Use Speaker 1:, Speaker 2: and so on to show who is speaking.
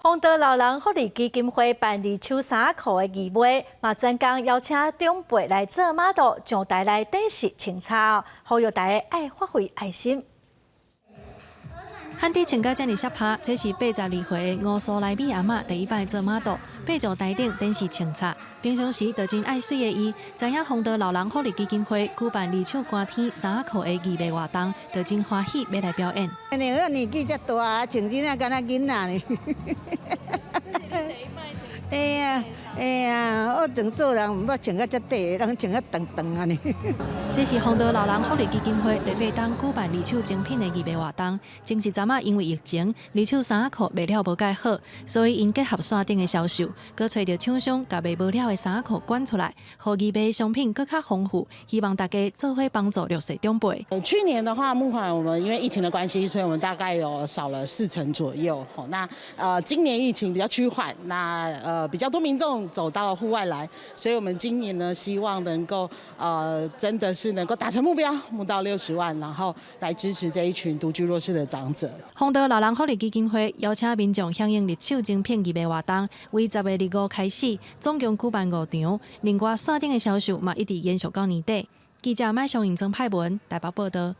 Speaker 1: 弘道老人福利基金會辦二手衫褲的義賣，嘛專工邀請長輩來做馬路，上台來展示穿插，呼籲大家愛發揮愛心。
Speaker 2: 漢底穿甲遮爾攝拍，這是82歲的吳蘇萊美阿嬤第一擺做馬路，爬上台頂展示穿插。平常時就真愛媠的伊，知影弘道老人福利基金會舉辦二手寒天衫褲的義賣活動，就真歡喜欲來表演。
Speaker 3: 你我年紀遮大，穿衫仔敢若囡仔呢。哎呀，哎呀，我從做人毋捌穿甲遮短，攏穿甲長長按呢。
Speaker 2: 這是弘道老人福利基金會第八冬舉辦二手精品的義賣活動。前一陣仔因為疫情，二手衫褲賣了無蓋好，所以𪜶結合線頂的銷售，閣揣著廠商共賣無了的衫褲捐出來，予義賣商品閣較豐富，希望大家做伙幫助弱勢長輩。
Speaker 4: 去年的話，募款我們因為疫情的關係，所以我們大概有少了4成左右。那今年疫情比較趨緩，那比較多民眾走到戶外來，所以我們今年呢，希望能夠真的是能夠達成目標，募到60萬，然後來支持這一群獨居弱勢的長者。
Speaker 2: 弘道老人福利基金會邀請民眾響應二手精品義賣活動，為10月25開始，總共舉辦五場，另外線頂的銷售嘛一直延續到年底。記者麥松穎曾派文台北報道。